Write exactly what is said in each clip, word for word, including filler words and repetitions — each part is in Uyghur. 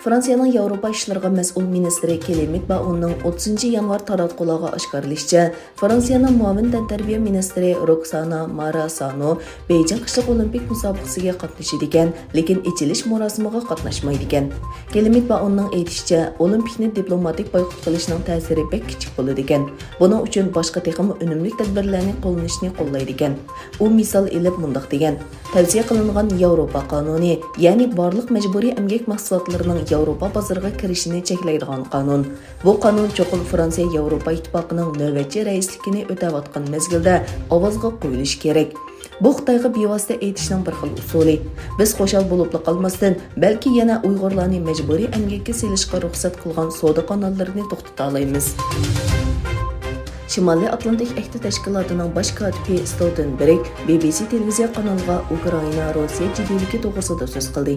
فرانسىيەنىڭ ياۋروپا ئىشلىرىغا مەسئۇل مىنىستىرى كلېمېنت بائوننىڭ ئوتتۇزىنچى يانۋار تاراتقۇلارغا ئاشكارىلىشىچە، فرانسىيەنىڭ مۇئاۋىن تەنتەربىيە مىنىستىرى روكسانا ماراسانو بېيجىڭ قىشلىق ئولىمپىك مۇسابىقىسىگە قاتنىشىدىكەن، لېكىن ئېچىلىش مۇراسىمىغا قاتناشمايدىكەن. كلېمېنت بائوننىڭ ئېيتىشىچە، ئولىمپىكنى دىپلوماتىك بايقۇت قىلىشنىڭ تەسىرى بەك كىچىك بولىدىكەن. بۇنىڭ ئۈچۈن باشقا تېخىمۇ ئۈنۈملۈك تەدبىرلەرنى قوللىنىشنى قوللايدىكەن. ئۇ مىسال ئېلىپ مۇنداق دېگەن، تەۋسىيە قىلىنغان ياۋروپا قانۇنى، يەنى بارلىق مەجبۇرىي ئەمگەك مەھسۇلاتلىرىنىڭ ياۋروپا بازىرىغا كىرىشىنى چەكلەيدىغان قانۇن. بۇ قانۇن چوقۇم فرانسىيە ياۋروپا ئىتتىپاقىنىڭ نۆۋەتچى رەئىسلىكىنى ئۆتەۋاتقان مەزگىلدە ئاۋازغا قويۇلۇشى كېرەك. بۇ خىتايغا بىۋاسىتە ئېيتىشنىڭ بىر خىل ئۇسۇلى. بىز خۇشال بولۇپلا قالماستىن، بەلكى يەنە ئۇيغۇرلارنى مەجبۇرىي ئەمگەككە سېلىشقا رۇخسەت قىلغان سودا قاناللىرىنى توختىتالايمىز. شىمالىي ئاتلانتىك ئەھدى تەشكىلاتىنىڭ باش كاتىپى ستولتېنبېرگ بى بى سى تېلېۋىزىيە قانىلىغا ئۇكرائىنا، روسىيە جىددىيلىكى توغرىسىدا سۆز قىلدى.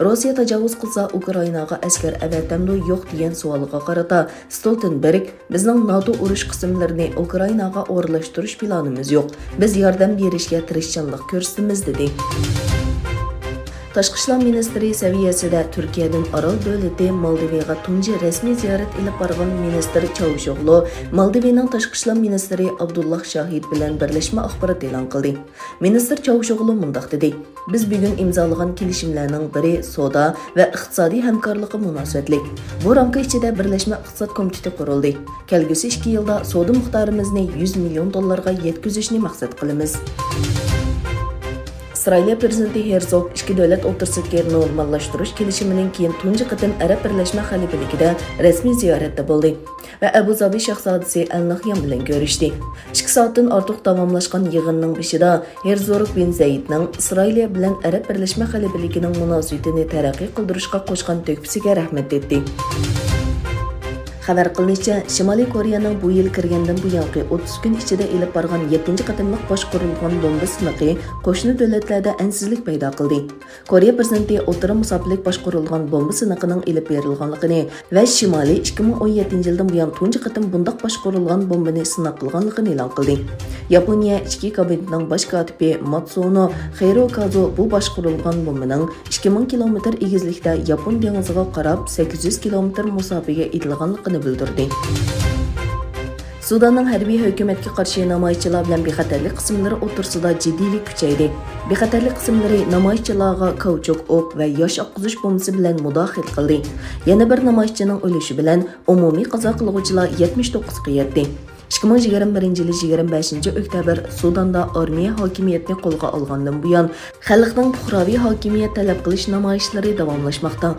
روسىيە تاجاۋۇز قىلسا، ئۇكرائىناغا ئەسكەر ئەۋەتەمدۇ يوق دېگەن سوئالغا قارىتا، ستولتېنبېرگ، بىزنىڭ ناتو ئۇرۇش قىسىملىرىنى ئۇكرائىناغا ئورۇنلاشتۇرۇش پىلانىمىز يوق. بىز ياردەم بېرىشكە تىرىشچانلىق كۆرسىتىمىز، دېدى. تاشقى ئىشلار مىنىستىرى سەۋىيەسىدە تۈركىيەدىن ئارال دۆلىتى مالدىۋىغا تۇنجى رەسمىي زىيارەت ئېلىپ بارغان مىنىستىر چاۋۇشئوغلۇ مالدىۋىنىڭ تاشقى ئىشلار مىنىستىرى ئابدۇللا شاھىد بىلەن بىرلەشمە ئاخبارات ئېلان قىلدى. مىنىستىر چاۋۇشئوغلۇ مۇنداق دېدى، بىز بۈگۈن ئىمزالىغان كېلىشىملەرنىڭ بىرى سودا ۋە ئىقتىسادىي ھەمكارلىققا مۇناسىۋەتلىك. بۇ رامكا ئىچىدە بىرلەشمە ئىقتىساد كومىتېتى قۇرۇلدى. كەلگۈسى ئىككى يىلدا سودا مىقدارىمىزنى يۈز مىليون دوللارغا يەتكۈزۈشنى مەقسەت قىلىمىز. ئىسرائىلىيە پىرېزىدېنتى ھېرزوگ ئىككى دۆلەت ئوتتۇرىسىدىكى نورماللاشتۇرۇش كېلىشىمىدىن كېيىن تۇنجى قېتىم ئەرەب بىرلەشمە خەلىپىلىكىدە رەسمىي زىيارەتتە بولدى ۋە ئەبۇ زابى شاھزادىسى ئەل ناھيان بىلەن كۆرۈشتى. ئىككى سائەتتىن ئارتۇق داۋاملاشقان يىغىننىڭ بېشىدا ھېرزوگ بىن زەيدنىڭ ئىسرائىلىيە بىلەن ئەرەب بىرلەشمە خەلىپىلىكىنىڭ مۇناسىۋىتىنى تەرەققىي قىلدۇرۇشقا قوشقان تۆھپىسىگە رەھمەت ئېيتتى. خەۋەر قىلىنىشىچە، شىمالىي كورېيەنىڭ بۇ يىل كىرگەندىن بۇيانقى ئوتتۇز كۈن ئىچىدە ئېلىپ بارغان يەتتىنچى قېتىملىق باشقۇرۇلغان بومبا سىنىقى قوشنا دۆلەتلەردە ئەنسىزلىك پەيدا قىلدى. كورېيە پىرېزىدېنتى ئوتتۇرا مۇساپىلىك باشقۇرۇلغان بومبا سىنىقىنىڭ ئېلىپ بېرىلغانلىقىنى ۋە شىمالىي ئىككى مىڭ ئون يەتتىنچى يىلدىن بۇيان تۇنجى قېتىم بۇنداق باشقۇرۇلغان بومبىنى سىناق قىلغانلىقىنى ئېلان قىلدى. ياپونىيە ئىچكى كابىنېتىنىڭ باش كاتىپى ماتسۇنو خىروكازۇ بۇ باشقۇرۇلغان بومبىنىڭ ئىككى مىڭ كىلومېتىر ئېگىزلىكتە ياپون دېڭىزىغا قاراپ سەككىز يۈز كىلومېتىر مۇساپىگە ئېتىلغانلىقىنى بىلدۈردى. سۇداننىڭ ھەربىي ھۆكۈمەتكە قارشى نامايىشچىلار بىلەن بىخەتەرلىك قىسىملىرى ئوتتۇرىسىدا جىددىيلىك كۈچەيدى. بىخەتەرلىك قىسىملىرى نامايىشچىلارغا كاۋچۇك ئوق ۋە ياش ئاققۇزۇش بومبىسى بىلەن مۇداخىلە قىلدى. يەنە بىر نامايىشچىنىڭ ئۆلۈشى بىلەن ئومۇمىي قازا قىلغۇچىلار يەتمىش توققۇزغا يەتتى. ئىككى مىڭ يىگىرمە بىرىنچى يىلى يىگىرمە بەشىنچى ئۆكتەبىر سۇداندا ئارمىيە ھاكىمىيەتنى قولغا ئالغاندىن بۇيان، خەلقنىڭ پۇقراۋى ھاكىمىيەت تەلەپ قىلىش نامايىشلىرى داۋاملاشماقتا.